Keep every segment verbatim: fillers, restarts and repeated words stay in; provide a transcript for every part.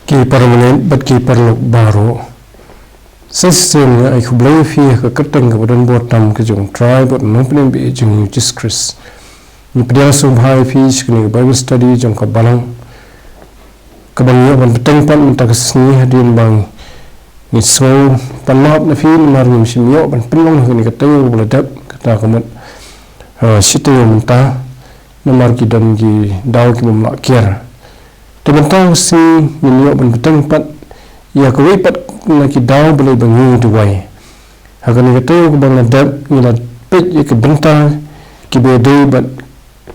Ki para bangeit bad ki paralok baroh. Sa shisien nga ai khublei ïa phi ha ka kyrteng kaba don bor tam ka jong U Trai bad U Nongpynim ba ïeit jong ngi U Jisu Khrist. Ngi pdiang sngewbha ïa phi sha kane ka Bible study jong ka balang, kaba ngi ïoh ban bteng pat mynta ka sngi hadien ba ngi sngew pan map na phi namar ngim shym ïoh ban pynlong ha kane ka taïew ba la dep, kata ka mut, ah, shi taïew mynta namar ki don ki daw ki bym lah kiar. Te mynta ka sngi ngin ïoh ban bteng pat ïa kawei pat na ki daw balei ba ngi duwai. Ha kane ka taïew kaba nga dep ngi la peit ïa ka bynta kiba dei bad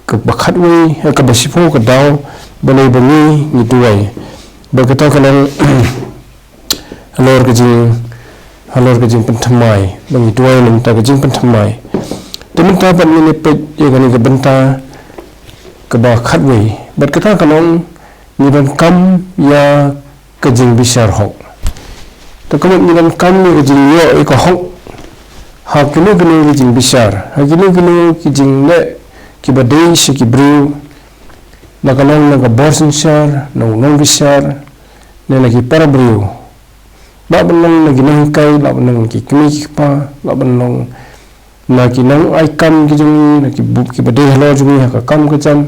kaba khatwei, eh, kaba shiphew ka daw balei ba ngi ngi duwai. Bad kata ka long halor ka jing, halor ka jingpynthymmai, ba ngi duwai na ka bynta ka jingpynthymmai. Te mynta pat ngin ïa peit ïa kane ka bynta kaba khatwei. Bad kata ka long ngi donkam ïa ka jingbishar hok. Te ka mut ngi donkam ïa ka jingïoh ïa ka hok ha kino kino ki jingbishar, ha kino kino ki jingleh kiba dei sha ki briew, la ka long na ka bor synshar, na u nongbishar, ne na ki para briew. Lah ban long na ki nonghikai, lah ban long na ki kmie ki kpa, lah ban long na ki nongai kam ki jong ngi, na ki bup kiba dei halor jong ngi ha ka kam ka jam,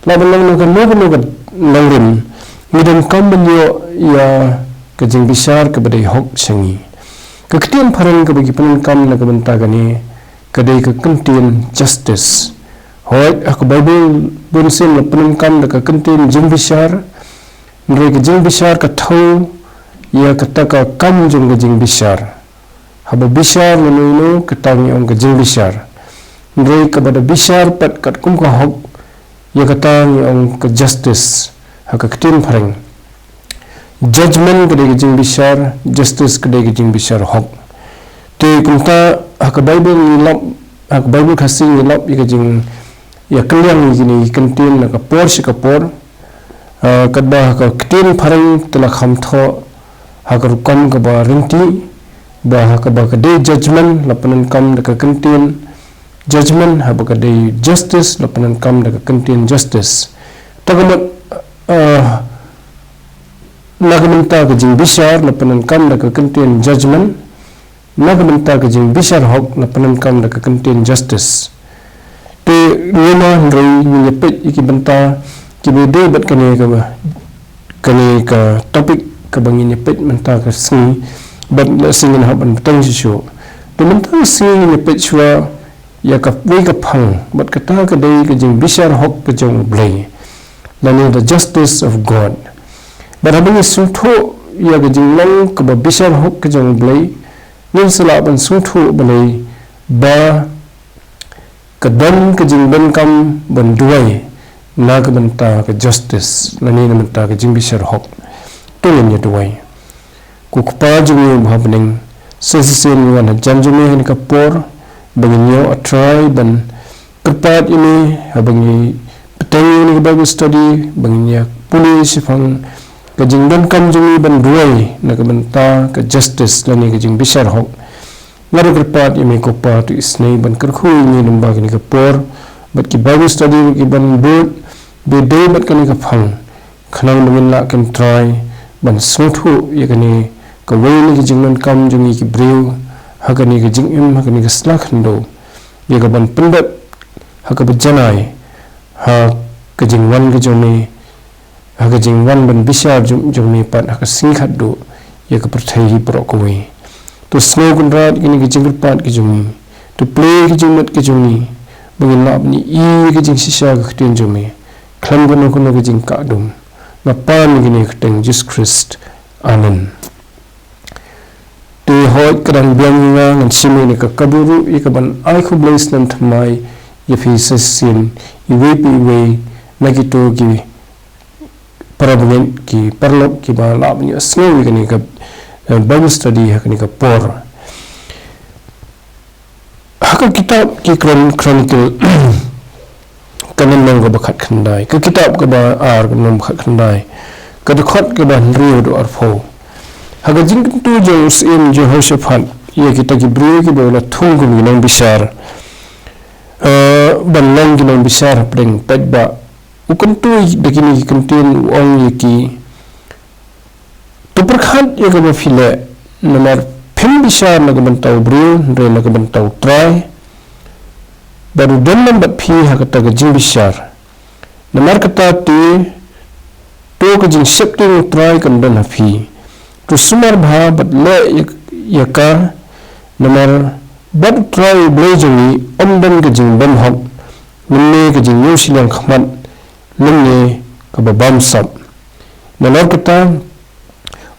lah ban long na kano kano ka nongrim. Ngi donkam ban ïoh ïa ka jingbishar kaba dei hok sha ngi. Ka ktien phareng kaba ngi pyndonkam na ka bynta kane ka dei ka kyntien justice. Hooid, ha ka Baibl bun sien la pyndonkam da ka kyntien jingbishar. Hynrei ka jingbishar ka thew ïa kata ka kam jong ka jingbishar. Haba bishar lano lano kata ngi ong ka jingbishar. Hynrei kaba da bishar pat katkum ka hok, ïa kata ngi ong ka justice ha ka ktien phareng. Judgment ka dei ka jingbishar, justice ka dei ka jingbishar hok. Te kumta ha ka Baibl ngi lap, ha ka Baibl Khasi ngi lap ïa ka jing, ïa kylliang ïa kine ki kyntien na ka por sha ka por. Ah, katba ha ka ktien phareng te la kham thoh ha ka rukom kaba rynti, ba ha kaba ka dei judgment la pyndonkam da ka kyntien judgment, haba ka dei justice la pyndonkam da ka kyntien justice. Ta ka mut, ah, na ka bynta ka jingbishar la pyndonkam da ka kyntien judgment, na ka bynta ka jingbishar hok la pyndonkam da ka kyntien justice. Te ngi ma hynrei ngin ïa peit ïa ki bynta kiba dei bad kane ka, kane ka topic kaba ngin ïa peit mynta ka sngi, bad la sngi ngin hap ban bteng shuh shuh. Te mynta ka sngi ngin ïa peit shuwa ïa kawei ka phang, bad kata ka dei ka jingbishar hok ka jong U Blei, lane the justice of God. Bad haba ngi sngewthuh ïa ka jinglong kaba bishar hok ka jong U Blei, ngin sa lah ban sngewthuh balei ba ka don ka jingdonkam ban duwai na ka bynta ka justice, lane na ka bynta ka jingbishar hok. To ngin ïa duwai. Ko Kpa jong ngi uba ha bneng, sa shisien ngi wan hajan jong me ha kane ka por, ba ngin ïoh, A Trai, ban kyrpad ïa me, haba ngi bteng ïa kane ka Bible study, ba ngin ïa pule shaphang ka jingdonkam jong ngi ban duwai na ka bynta ka justice lane ka jingbishar hok. Nga ruh kyrpad ïa me ko Pa, to isynei ban kyrkhu ïa ngi lyngba kane ka por, bad ki Bible study bad ki ban bud ba dei bad kane ka phang, khnang ba ngin lah, ko Trai, ban sngewthuh ïa kane kawei na ki jingdonkam jong ngi ki briew ha kane ka jingim, ha kane ka sla khyndew, ïa ka ban pyndep ha kaba janai ha ka jingwan ka jong me, ha ka jingwan ban bishar jong, jong me pat ha ka sngi khatduh ïa ka pyrthei hi baroh kawei. To sngew Kynrad ïa kine ki jingkyrpad ki jong ngi. To plie ïa ki jingmut ki jong ngi, ba ngin lah ban ïohi ïa ka jingshisha ka ktien jong me khlem kano kano ka jingkah dum. Nga pan ïa kine ha ka kyrteng Jisu Khrist. Amen. Te hooid, ka dang biang ïa nga, ngan shim ïa kane ka kabu ruh ïa ka ban ai khublei snem thymmai ïa phi sa shisien, iwei pa iwei na kito ki para bangeit, ki paralok kiba lah ban ïohsngew ïa kane ka, eh, Bible study ha kane ka por. Ha ka kitab Ki Chron-, Chronicle, ka lynnong kaba khatkhyndai, ka kitab kaba ar, ka lynnong khatkhyndai, ka dkhot kaba hynriew haduh arphew. Ha ka jingkyntu jong u Syiem Jehoshaphat ïa kita ki briew kiba u la thung kum ki nongbishar, eh, ban long ki nongbishar hapdeng paidbah, u kyntu da kine ki kyntien, u ong ïa ki, To pyrkhat ïa kaba phi leh, namar phim bishar na ka bynta u briew, hynrei na ka bynta u Trai, bad u don lem bad phi ha kata ka jingbishar. Namar kata te, to ka jingsheptieng u Trai kan don ha phi. To sumar bha bad leh ïa, ïa ka, namar bad u Trai u Blei jong ngi ym don ka jingbymhok, lymne ka jingñiew shiliang khmat, lymne kaba bamsap. Nalor kata,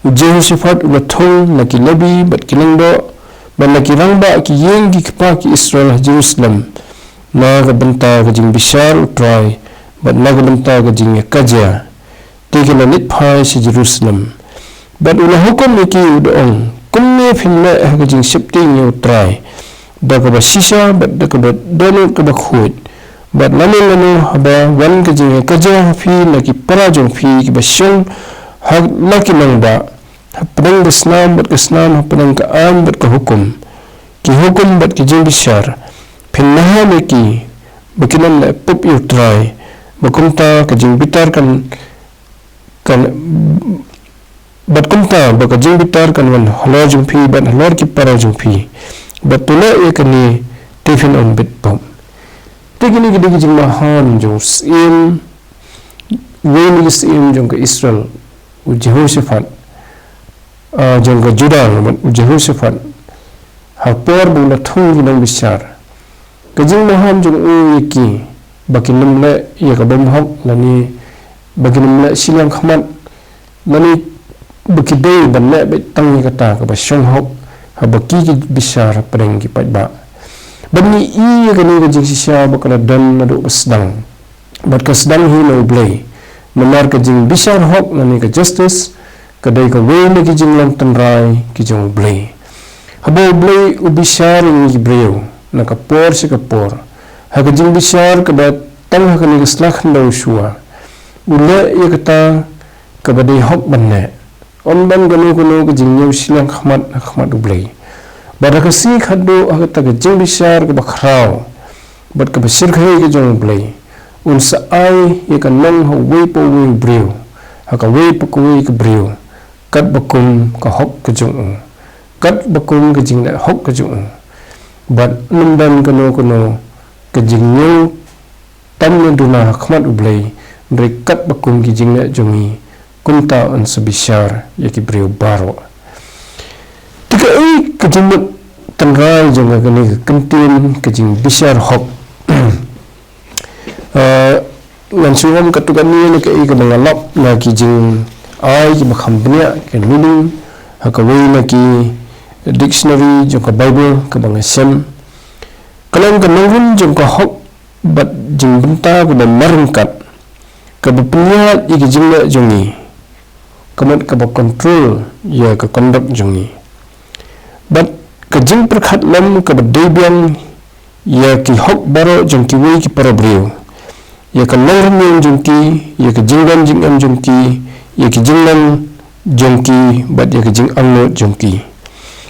u Jehoshaphat u la thung na ki Lebi bad ki lyngdoh, bad na ki rangbah ki ïing ki kpa ki Israel ha Jerusalem, na ka bynta ka jingbishar u Trai, bad na ka bynta ka jingïakajia. Te ki la leit phai sha Jerusalem. Bad u la hukum ïa ki u da ong, kumne phin leh ha ka jingsheptieng ïa u Trai, da kaba shisha bad da kaba dohnud kaba khuid. Bad lano lano haba wan ka jingïakajia ha phi na ki para jong phi kiba shong ha la ki nongbah, hapdeng ka snam bad ka snam, hapdeng ka aiñ bad ka hukum, ki hukum bad ki jingbishar, phin maham ïa ki, ba kin ym leh pop ïa u Trai, ba kumta ka jingbitar kan, kan, bad kumta ba ka jingbitar kan wan halor jong phi bad halor ki para jong phi, bad to leh ïa kane, te phin ym bit pop. Te kine ki dei ki jingmaham jong u syiem, uwei na ki syiem jong ka Israel, u Jehoshaphat, ah, jong ka Judah, namar u Jehoshaphat, ha por ba u la thung ki nongbishar, ka jingmaham jong u ïa ki, ba kin ym leh ïa ka bymhok, lane ba kin ym leh shiliang khmat, lane ba ki dei ban leh beit tang ïa kata kaba shong hok, haba ki, ki bishar hapdeng ki paidbah. Bad ngi i ïa kane ka jingshisha ba ka la don naduh ba sdang, bad ka sdang hi na u Blei. Namar ka jingbishar hok lane ka justice, ka dei kawei na ki jinglong tynrai ki jong u Blei. Haba u Blei u bishar ïa ngi ki briew na ka por sha ka por, ha ka jingbishar kaba tang ha kane ka sla khyndew shuwa, u leh ïa kata kaba dei hok ban leh. Ym don kano kano ka jingñiew shiliang khmat ha khmat u Blei. Bad ha ka sngi khatduh ha kata ka jingbishar kaba khraw bad kaba shyrkhei ka jong u Blei, un sa ai ïa ka nong ha uwei pa uwei u briew, ha kawei pa kawei ka briew, katba kum ka hok ka jong u, katba kum ka jingleh hok ka jong u. Bad ym don kano kano ka jingñiew tam ne duna ha khmat u Blei, hynrei katba kum ki jingleh jong ngi, kumta un sa bishar ïa ki briew baroh. Te kaei ka jingmut tynrai jong kane ka kyntien ka jingbishar hok? Ah, ngan shu ong katto katne na kaei kaba nga lap na ki jingai kiba kham bniah, ki meaning, ha kawei na ki dictionary jong ka Baibl kaba nga shem. Ka long ka nongrim jong ka hok bad jingbynta kaba marryngkat, kaba pynïaid ïa ki jingleh jong ngi, ka mut kaba control ïa ka conduct jong ngi. Bad ka jingpyrkhat lem kaba dei biang ïa ki hok baroh jong kiwei ki para briew, ïa ka nongrim jong ki, ïa ka jingdon jingem jong ki, ïa ki jinglong jong ki, bad ïa ka jingangnud jong ki.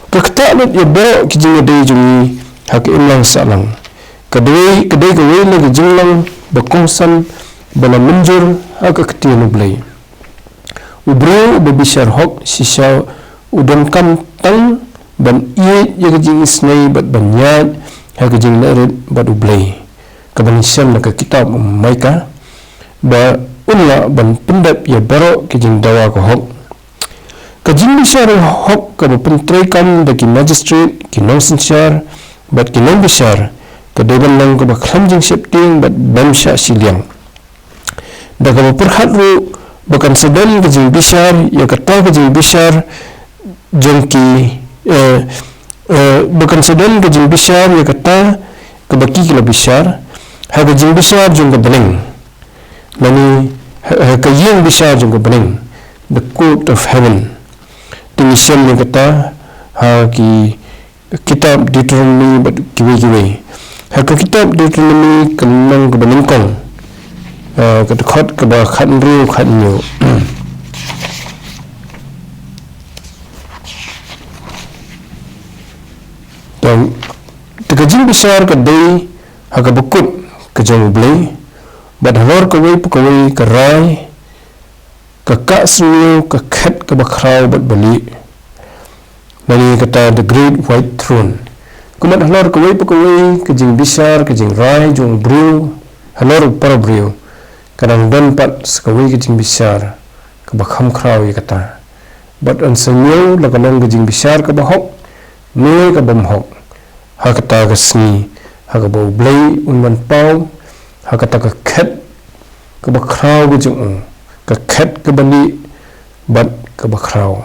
Ka ktah lut ïa baroh ki jingïadei jong ngi ha ka imlang sahlang. Ka dei, ka dei kawei na ka jinglong ba kongsan ba la mynjur ha ka ktien u Blei. U briew uba bishar hok shisha u donkam tang ban ïeit ïa ka jingisynei bad ban ïaid ha ka jinglehrit bad u Blei, kaba ngi shem na ka kitab u Maikah, ba un lah ban pyndep ïa baroh ki jingdawa ka hok. Ka jingbishar hok kaba pyntreikam da ki magistrate, ki nongsynshar bad ki nongbishar, ka dei ban long kaba khlem jingsheptieng bad bym shah shiliang. Da kaba pyrkhat ruh ba kan sa don ka jingbishar ïa kata ka jingbishar jong ki, eh, eh, ba kan sa don ka jingbishar ïa kata kaba ki, ki la bishar ha ka jingbishar jong ka bneng, lane ha, ha ka ïing bishar jong ka bneng, the court of heaven. Te ngi shem ïa kata ha ki kitab Deuteronomy bad kiwei kiwei. Ha ka kitab Deuteronomy ka lynnong kaba nyngkong, eh, ka dkhot kaba khathynriew, khathynñiew. Te, te ka jingbishar ka dei ha kaba kut ka jong u Blei, bad halor kawei pa kawei ka rai, ka kah sniew, ka khet kaba khraw bad balieh. Lane kata the great white throne. Kumta halor kawei pa kawei ka jingbishar, ka jingrai jong u briew halor u para briew, ka dang don pat sa kawei ka jingbishar kaba kham khraw ïa kata. Bad yn sa ñiew la ka long ka jingbishar kaba hok ne ka bym hok ha kata ka sngi, ha kaba U Blei un wan paw ha kata ka khet kaba khraw ka jong u, ka khet kaba lieh bad kaba khraw,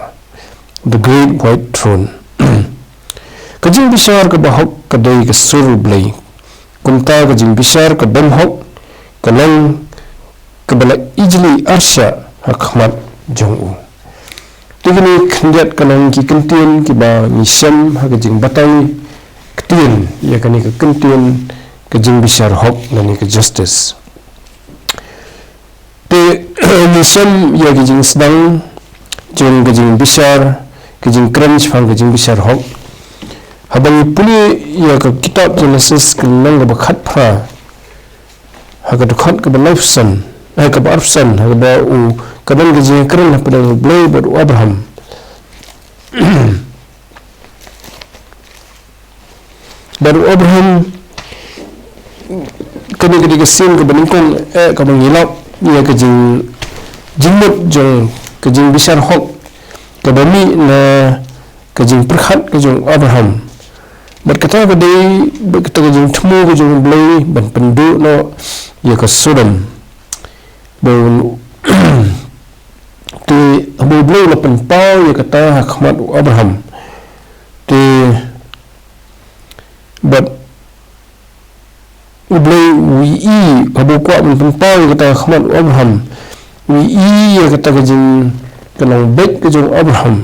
the great white throne. Ka jingbishar kaba hok ka dei ka sur U Blei. Kumta ka jingbishar ka bym hok ka long kaba la ijli arshah ha khmat jong u. Te kine khyndiat ka long ki kyntien kiba ngi shem ha ka jingbatai ktien ïa kane ka kyntien ka jingbishar hok lane ka justice. Te ngi shem ïa ka jingsdang jong ka jingbishar, ka jingkren shaphang ka jingbishar hok haba ngi pule ïa ka kitab Genesis ka lynnong kaba khatphra, ha ka dkhot kaba laiphew san, eh, kaba arphew san, ha kaba u, ka don ka jingkren hapdeng U Blei bad u Abraham. Bad u Abraham, kane ka dei ka sien kaba nyngkong, eh, kaba ngi lap ïa ka jing, jingmut jong ka jingbishar hok kaba mih na ka jingpyrkhat ka jong u Abraham. Bad kata ka dei, bad kata ka jingthmu ka jong U Blei ban pynduh noh ïa ka Sodom. Bad te haba U Blei u la pynpaw ïa kata ha khmat u Abraham. Te bad U Blei u ïohi, haba u kwah ban pynpaw ïa kata ha khmat u Abraham, u ïohi ïa kata ka jing, ka long beit ka jong u Abraham.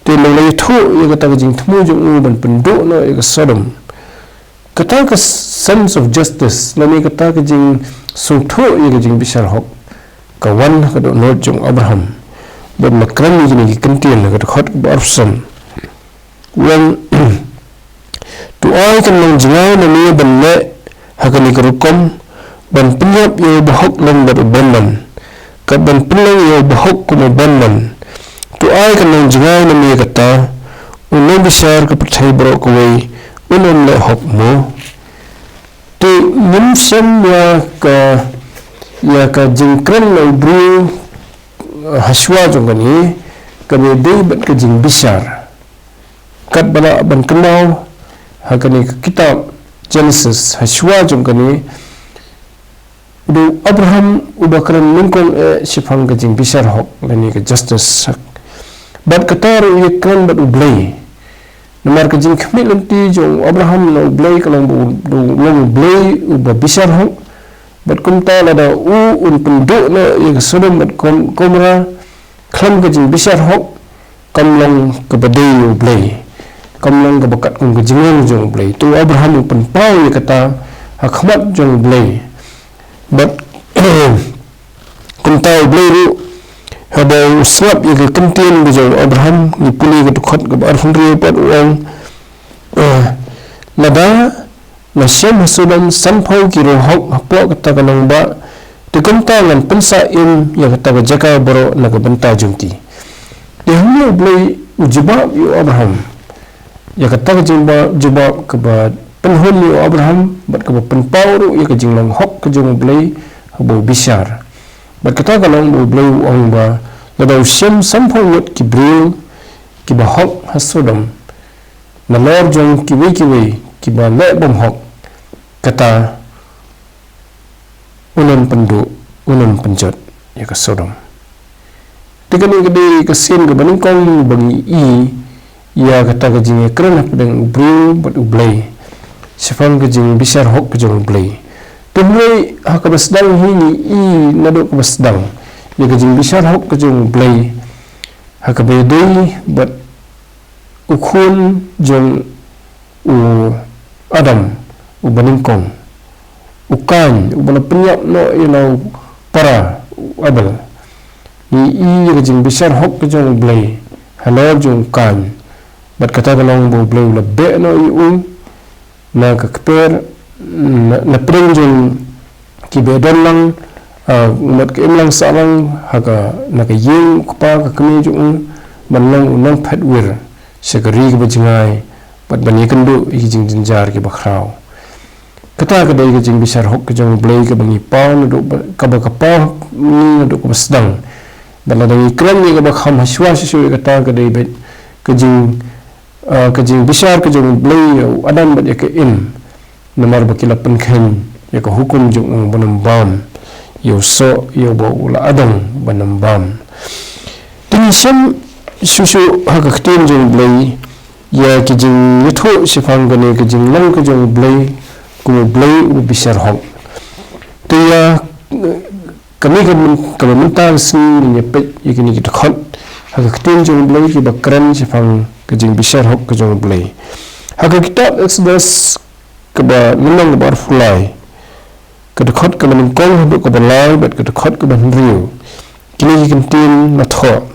Te u la ïathuh ïa kata ka jingthmu jong u ban pynduh noh ïa ka Sodom. Kata ka sense of justice lane kata ka jingsngewthuh ïa ka jingbishar hok ka wan ha ka dohnud jong u Abraham. Bad ma kren ïa kine ki kyntien ha ka dkhot kaba arphew san. Wan, to ai kan long jngai na me ban leh ha kane ka rukom, ban pynïap ïa u bahok lem bad u bymman, kat ban pynlong ïa u bahok kum u bymman. To ai kan long jngai na me kata, u nongbishar ka pyrthei baroh kawei un ym leh hok mo? Te ngim shem ïa ka, ïa ka jingkren na u briew, eh, hashwa jong kane, kaba dei bad ka jingbishar. Katba lah ban kynmaw ha kane ka kitab Genesis, hashwa jong kane, u dei u Abraham uba kren nyngkong eh shaphang ka jingbishar hok lane ka justice. Bad kata ruh u ïakren bad U Blei. Namar ka jingkhmih lynti jong u Abraham na U Blei ka long ba u, u long U Blei uba bishar hok. Bad kumta lada u un pynduh noh ïa ka Sodom bad Gom-, Gomorrah khlem ka jingbishar hok, kam long kaba dei ïa U Blei, kam long kaba katkum ka jingong jong U Blei. Te u Abraham u pynpaw ïa kata ha khmat jong U Blei. Bad kumta U Blei ruh, haba u sngap ïa ka kyntien ka jong u Abraham, ngi pule ka dkhot kaba arphew hynriew pat, u ong, eh, lada la shem ha Sodom sanphew ki riewhok hapoh kata ka nongbah, te kumta ngan pynsah im ïa kata ka jaka baroh na ka bynta jong ki. Te hangne U Blei u jubab ïa u Abraham ïa kata ka jingba-, jubab kaba pynhun ïa u Abraham bad kaba pynpaw ruh ïa ka jinglong hok ka jong U Blei haba u bishar. Bad kata ka long ba U Blei u ong ba lada u shem sanphew ngut ki briew kiba hok ha Sodom, nalor jong kiwei kiwei kiba leh bymhok, kata un ym pynduh, un ym pynjot ïa ka Sodom. Te kane ka dei ka sien kaba nyngkong ba ngi i ïa kata ka jingïakren hapdeng u briew bad U Blei shaphang ka jingbishar hok ka jong U Blei. Te hynrei ha kaba sdang hi ngi i naduh kaba sdang ïa ka jingbishar hok ka jong U Blei ha kaba ïadei bad u khun jong u Adam uba nyngkong, u Kain, uba la pynïap noh ïa la u para, u Abel. Ngi i ïa ka jingbishar hok ka jong U Blei halor jong u Kain. Bad kata ka long ba U Blei u la beh noh ïa u na ka kper, na, na pdeng jong kiba don lang, ah, u mut ka imlang sahlang ha ka, na ka ïing u kpa ka kmie jong u, ban long u nongphet wir sha ka ri kaba jngai, bad ban ïakynduh ïa ki jingjynjar kiba khraw. Kata ka dei ka jingbishar hok ka jong U Blei kaba ngi paw naduh ba, kaba ka paw ngi naduh kaba sdang. Bad lada ngi kren ïa kaba kham hashwa shuh shuh ïa kata ka dei beit ka jing, ah, ka jingbishar ka jong U Blei ïa u Adam bad ïa ka Im. Namar ba ki la pynkheiñ ïa ka hukum jong u ban ym bam ïa u soh ïa uba u la adong ban ym bam. Te ngi shem shuh shuh ha ka ktien jong U Blei ïa ki jingïathuh shaphang kane ka jinglong ka jong U Blei kum U Blei u bishar hok. Te ïa kane ka myn-, kaba mynta ka sngi ngin ïa peit ïa kine ki dkhot ha ka ktien jong U Blei kiba kren shaphang ka jingbishar hok ka jong U Blei. Ha ka kitab Exodus kaba lynnong kaba arphew lai, ka dkhot kaba nyngkong haduh kaba lai bad ka dkhot kaba hynriew. Kine ki kyntien la thoh: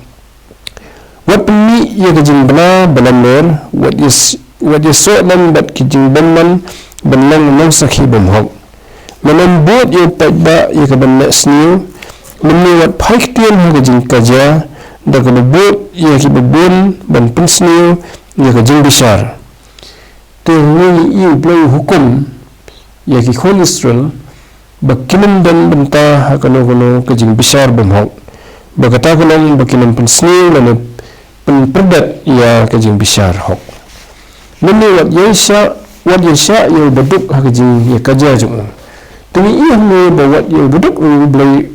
Wat pynmih ïa ka jingbna ba lamler, wat ïa s-, wat ïasoh lem bad ki jingbymman ban long u nongsakhi bymhok. Wat ym bud ïa u paidbah ïa ka ban neh sniew, lymne wat phai ktien ha ka jingkajia, da kaba bud ïa kiba bun ban pynsniew ïa ka jingbishar. Te ngi ïohi U Blei u hukum ïa ki khun Israel ba kin ym don bynta ha kano kano ka jingbishar bymhok. Ba kata ka long ba kin ym pynsniew lane pynpyrdet ïa ka jingbishar hok. Lymne wat ïaishah, wat ïaishah ïa u baduk ha ka jingïakajia jong u. Te ngi ïohi hangne ba wat ïa u baduk U Blei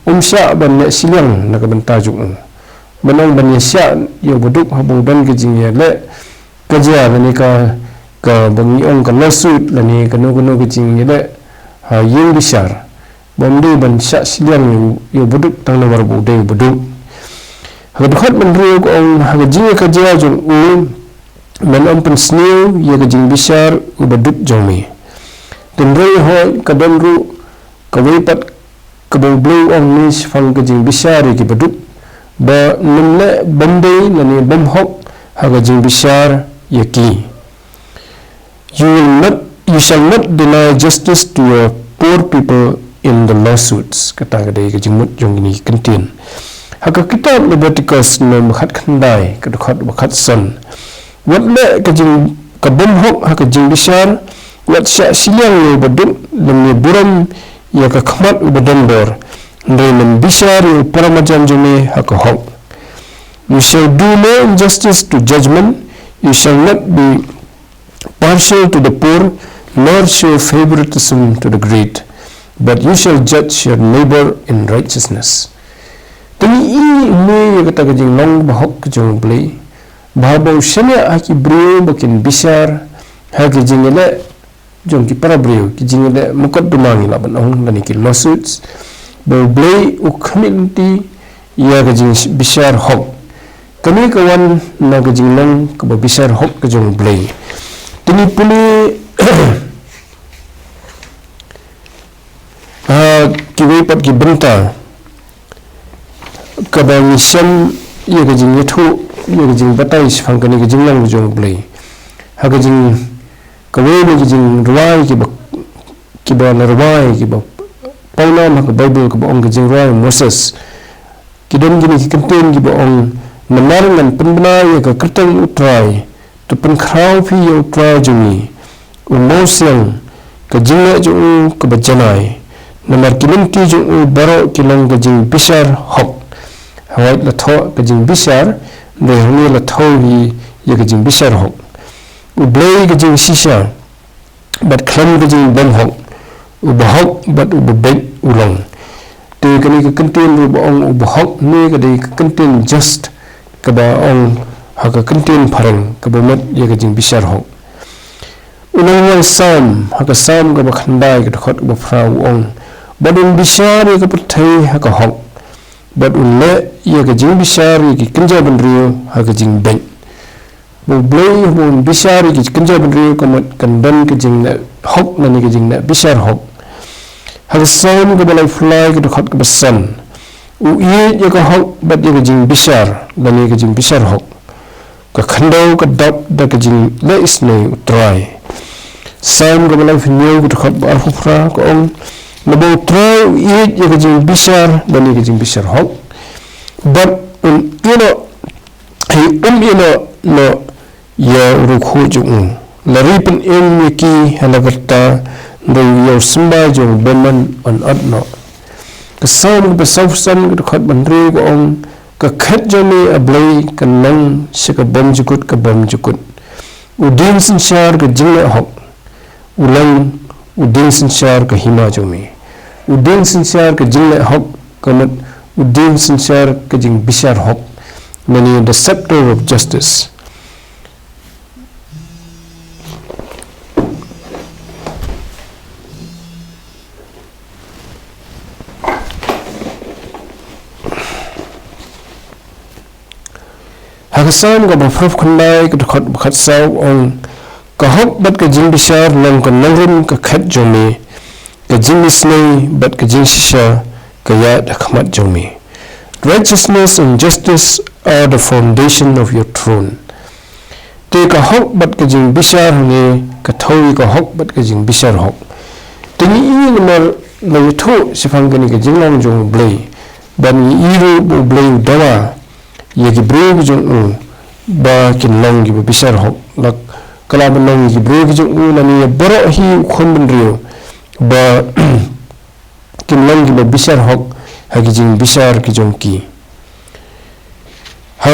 um shah ban leh shiliang na ka bynta jong u. Ban ong ban ïashah ïa u baduk haba u don ka jingïaleh kajia lane ka, kaba ngi ong ka lawsuit lane kano kano ka jingïaleh ha ïing bishar. Ba um dei ban shah shiliang ïa u, ïa u baduk tang namar ba u dei u baduk. Ha ka dkhot ba hynriew ka ong ha ka jingïakajia jong u, men ym pynsniew ïa ka jingbishar u baduk jong me. Te hynrei hooid ka don ruh kawei pat kaba U Blei u ong ne shaphang ka jingbishar ïa ki baduk, ba men leh bymdei lane bymhok ha ka jingbishar ïa ki. You will not, you shall not deny justice to your poor people in the lawsuits. Kata ka dei ka jingmut jong kine ki kyntien. Ha ka kitab Leviticus lynnong ba khatkhyndai ka dkhot ba khatsan. Wat leh ka jing, ka bymhok ha ka jingbishar, wat shah shiliang ïa u baduk, lymne burom ïa ka khmat u badonbor. Hynrei men bishar ïa u para marjan jong me ha ka hok. You shall do no injustice to judgment, you shall not be partial to the poor, nor show favoritism to the great, but you shall judge your neighbor in righteousness. Te ngi ïohi ïa kata ka jinglong bahok ka jong U Blei, ba haba u shaniah ha ki briew ba kin bishar ha ki jingïaleh jong ki para briew, ki jingïaleh mukotduma ngi lah ban ong lane ki lawsuits, ba U Blei u khmih lynti ïa ka jingbishar hok. Kane ka wan na ka jinglong kaba bishar hok ka jong U Blei. Te ngi pule ha kiwei pat ki bynta kaba ngi shem ïa ka jingïathuh, ïa ka jingbatai shaphang kane ka jinglong ka jong U Blei. Ha ka jing, kawei na ki jingrwai kiba, kiba la rwai, kiba pawnam ha ka Baibl kaba ong ka jingrwai Moses. Ki don kine ki kyntien kiba ong, namar ngan pynbna ïa ka kyrteng U Trai, to pynkhraw phi ïa U Trai jong ngi, U Mawsiang, ka jingleh jong u kaba janai. Namar ki lynti jong u baroh ki long ka jingbishar hok. Hooid la thoh ka jingbishar, hynrei hangne la thoh hi ïa ka jingbishar hok. U Blei ka jingshisha bad khlem ka jingbymhok, u bahok bad u babeit u long. Te kane ka kyntien ruh ba ong u bahok ne ka dei ka kyntien just, kaba ong ha ka kyntien phareng kaba mut ïa ka jingbishar hok. U nongrwai Salm ha ka Salm kaba khyndai ka dkhot kaba phra u ong, bad un bishar ïa ka pyrthei ha ka hok, bad un leh ïa ka jingbishar ïa ki kynja bynriew ha ka jingbeit. Ba U Blei haba un bishar ïa ki kynja bynriew ka mut kan don ka jingleh hok lane ka jingleh bishar hok. Ha ka Salm kaba laiphew lai ka dkhot kaba san, u ïeit ïa ka hok bad ïa ka jingbishar lane ka jingbishar hok. Ka khyndew ka dap da ka jingleh isynei U Trai. Salm kaba laiphew hynñiew ka dkhot ba arphew phra ka ong, Naba U Trai u ïeit ïa ka jingbishar, lane ka jingbishar hok, bad un ïehnoh, hi um ïehnoh noh ïa u riewkhuid jong u. La ri pynim ïa ki ha la ka rta, hynrei ïa u symbai jong u bymman yn ot noh. Ka Salm kaba sawphew san, ka dkhot ba hynriew ka ong, ka khet jong me, A Blei, kan long sha ka bymjukut ka bymjukut. U dieng synshar ka jingleh hok, u long u dieng synshar ka hima jong me. U dieng synshar ka jingleh hok, ka mut u dieng synshar ka jingbishar hok, lane the scepter of justice. Ha ka Salm kaba phra phew khyndai, ka dkhot ba khatsaw, ong, ka hok bad ka jingbishar long ka nongrim ka khet jong me, ka jingisynei bad ka jingshisha ka ïaid ha khmat jong me. Righteousness and justice are the foundation of your throne. Te ka hok bad ka jingbishar hangne ka thew ïa ka hok bad ka jingbishar hok. Te ngi i namar la ïathuh shaphang kane ka jinglong jong U Blei, bad ngi i ruh ba U Blei u dawa ïa ki briew ki jong u ba kin long kiba bishar hok, la ka lah ban long ïa ki briew ki jong u, lane ïa baroh hi u khun bynriew, ba kin long kiba bishar hok ha ki jingbishar ki jong ki. Ha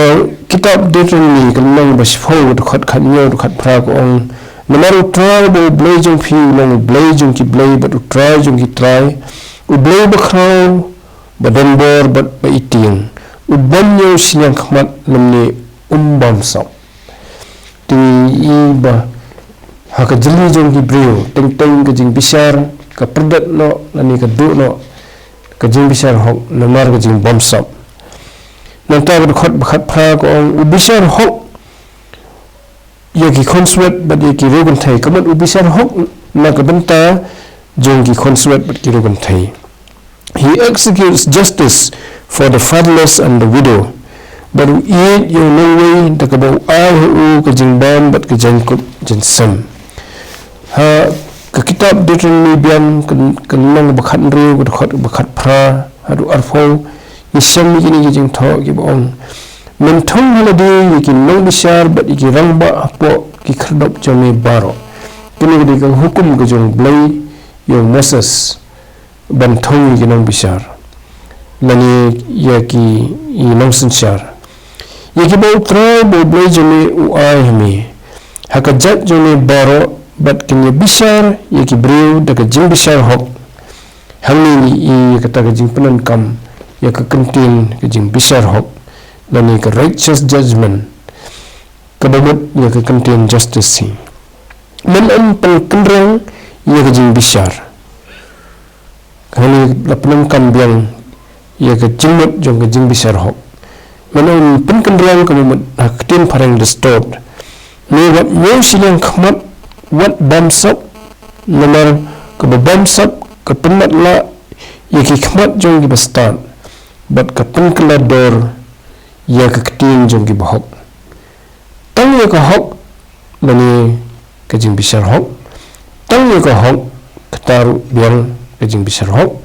kitab Deuteronomi ka lynnong ba shiphew, dkhot khathynñiew, dkhot phra, ka ong, namar U Trai ba U Blei jong phi u long U Blei jong ki blei bad U Trai jong ki trai, U Blei bakhraw, ba don bor bad ba itieng, u bym ñiew shiliang khmat lymne um bamsap. Te ngi i ba ha ka jylli jong ki briew, teng teng ka jingbishar ka pyrdet noh lane ka duh noh ka jingbishar hok namar ka jingbamsap. Nangta ka dkhot ba khatphra ka ong, u bishar hok ïa ki khunswet bad ïa ki riewkynthei, ka mut u bishar hok na ka bynta jong ki khunswet bad ki riewkynthei. He executes justice for the fatherless and the widow. Bad u ïeit ïa u nongwei da kaba u ai ha u ka jingbam bad ka jaiñkup jaiñsem. Ha ka kitab Deuteronomi biang ka, ka lynnong ba khathynriew, ka dkhot ba khatphra haduh arphew, ngi shem ïa kine ki jingthoh kiba ong, men thung ha lade ïa ki nongbishar bad ïa ki rangbah hapoh ki khyrdop jong me baroh. Kane ka dei ka hukum ka jong U Blei ïa u Moses ban thung ïa ki nongbishar lane ïa ki, ïa ki nongsynshar, ïa kiba U Trai ba U Blei jong me u ai ha me ha ka jait jong me baroh, bad kin ïa bishar ïa ki briew da ka jingbishar hok. Hangne ngi i ïa kata ka jingpyndonkam ïa ka kyntien ka jingbishar hok lane ka righteous judgment, kaba mut ïa ka kyntien justice hi. Men ym pynkynriang ïa ka jingbishar. Hangne la pyndonkam biang ïa ka jingmut jong ka jingbishar hok. Men ym pynkynriang, kaba mut ha ka ktien phareng distort. Ne wat ñiew shiliang khmat wat bamsap, namar kaba bamsap ka pynmatlah ïa ki khmat jong kiba stad, bad ka pynkylla dor ïa ka ktien jong kiba hok. Tang ïa ka hok lane ka jingbishar hok, tang ïa ka hok, kata ruh biang ka jingbishar hok,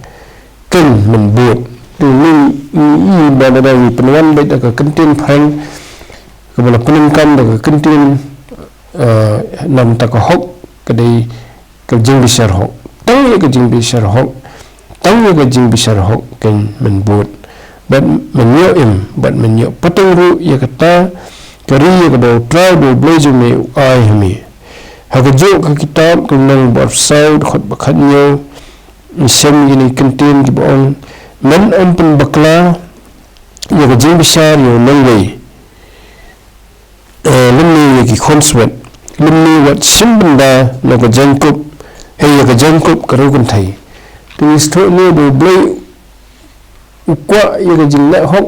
kan men bud. Te ngi, ngi i ba lada ngi pynwan beit da ka kyntien phareng kaba la pyndonkam da ka kyntien, eh, namar ka hok ka dei ka jingbishar hok. Tang ïa ka jingbishar hok, tang ïa ka jingbishar hok kan men bud, bad men ïoh im, bad men ïoh pateng ruh ïa kata ka ri ïa kaba U Trai ba U Blei jong me u ai ha me. Ha kajuh ka kitab ka lynnong ba arphew saw, dkhot ba khathynñiew, ngi shem ïa kine ki kyntien kiba ong, men ym pynbakla ïa ka jingbishar ïa u nongwei, eh, lymne ïa ki khunswet, lymne wat shim bynda na ka jaiñkup, hei ïa ka jaiñkup ka riewkynthei. Te ngi sngewthuh ne ba U Blei u kwah ïa ka jingleh hok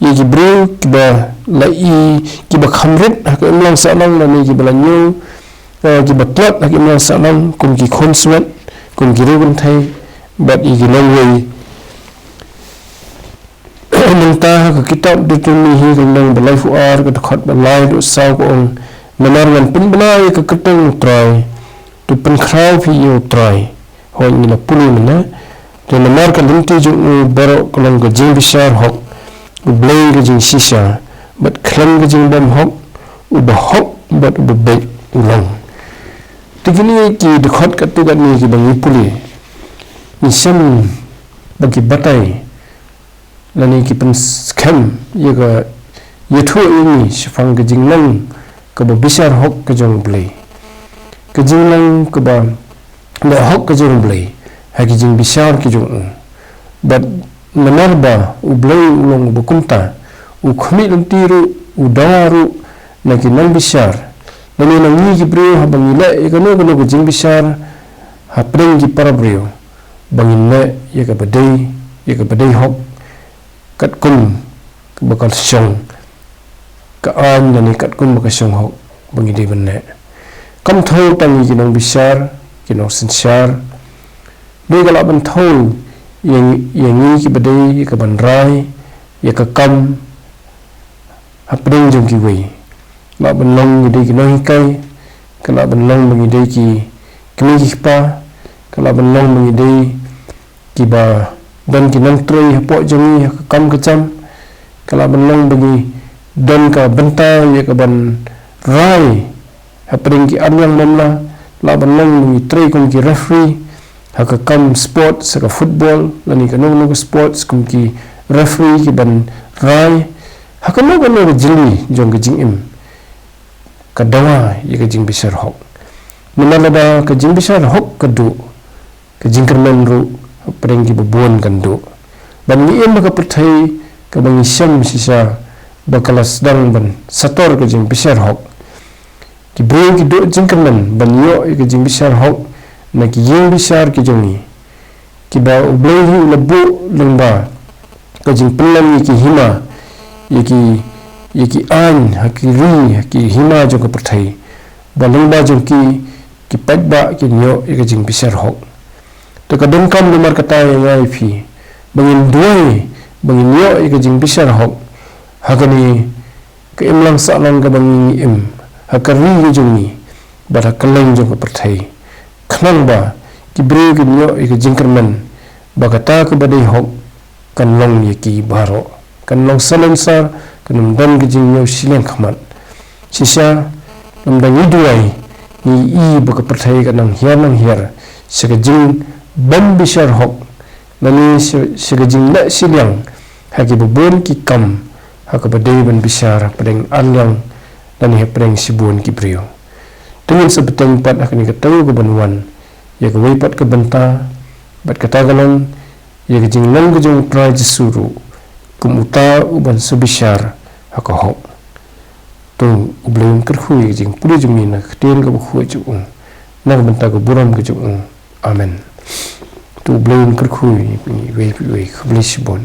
ïa ki briew kiba la i, kiba kham rit ha ka imlang sahlang lane kiba la ñiew, eh, kiba tlot ha ka imlang sahlang, kum ki khunswet, kum ki riewkynthei, bad ïa ki nongwei. Nangta ha ka kitab Deuteronomi hi ka lynnong ba laiphew ar, ka dkhot ba lai haduh saw, ka ong, namar ngan pynbna ïa ka kyrteng U Trai, to pynkhraw phi ïa U Trai. Hooid, ngi la pule mynne, Te namar ka lynti jong u baroh ka long ka jingbishar hok, u Blei ka jingshisha, bad khlem ka jingbymhok, u bahok bad u babeit u long. Te kine ki dkhot katto katne kiba ngi pule, ngi shem ba ki batai lane ki pynskhem ïa ka ïathuh ïa ngi shaphang ka jinglong kaba bishar hok ka jong u Blei, ka jinglong kaba leh hok ka jong u Blei ha ki jingbishar ki jong u. Bad namar ba u Blei u long uba kumta, u khmih lynti ruh, u dawa ruh na ki nongbishar, lane na ngi ki briew, haba ngi leh ïa kano kano ka jingbishar hapdeng ki para briew, ba ngin leh ïa kaba dei, ïa kaba dei hok, katkum kaba ka shong ka aiñ lane katkum ba ka shong hok ba ngi dei ban leh. Kam thew tang ïa ki nongbishar, ki nongsynshar, dei ka lah ban thew ïa, ïa ngi kiba dei ïa ka ban rai ïa ka kam hapdeng jong kiwei. Lah ban long ngi dei ki nonghikai, ka lah ban long ba ngi dei ki kmie ki kpa, ka lah ban long ba ngi dei kiba don ki nongtrei hapoh jong ngi ha ka kam ka jam, ka lah ban long ba ngi don ka bynta ïa ka ban rai hapdeng ki arliang mamla, lah ban long ba ngi trei kum ki referee ha ka kam sports, ha ka football lane kano kano ka sports, kum ki referee ki ban rai ha kano kano ka jylli jong ka jingim. Ka dawa ïa ka jingbishar hok. Namar lada ka jingbishar hok ka duh, ka jingkyrmen ruh hapdeng kiba bun kan duh. Bad ngi im ha ka pyrthei kaba ngi shem shisha ba ka la sdang ban sator ka jingbishar hok. Ki briew ki duh jingkyrmen ban ïoh ïa ka jingbishar hok na ki ïingbishar ki jong ngi, kiba u Blei hi u la buh lyngba ka jingpynlong ïa ki hima, ïa ki, ïa ki aiñ ha ki ri, ha ki hima jong ka pyrthei, ba lyngba jong ki, ki paidbah kin ïoh ïa ka jingbishar hok. Te ka donkam namar kata ïa nga ïa phi ba ngin duwai ba ngin ïoh ïa ka jingbishar hok ha kane ka imlang sahlang kaba ngi im ha ka ri ka jong ngi bad ha kylleng jong ka pyrthei, khnang ba ki briew kin ïoh ïa ka jingkyrmen ba kata kaba dei hok kan long ïa ki baroh, kan long salonsar, kan ym don ka jingñiew shiliang khmat. Shisha, namar da ngi duwai, ngi i ba ka pyrthei ka nang hiar nang hiar sha ka jingbym bishar hok, lane sha, sha ka jingleh shiliang ha kiba bun ki kam ha kaba dei ban bishar hapdeng arliang lane hapdeng shibun ki briew. Te ngin sa bteng pat ha kane ka taïew ka ban wan ïa kawei pat ka bynta, bad kata ka long ïa ka jinglong ka jong u Trai Jisu ruh kum uta u ban sa bishar ha ka hok. To u Blei un kyrkhu ïa ka jingpule jong ngi na ka ktien kaba khuid jong u, na ka bynta ka burom ka jong u. Amen. To u Blei un kyrkhu ïa ngi iwei pa iwei. Khublei shibun.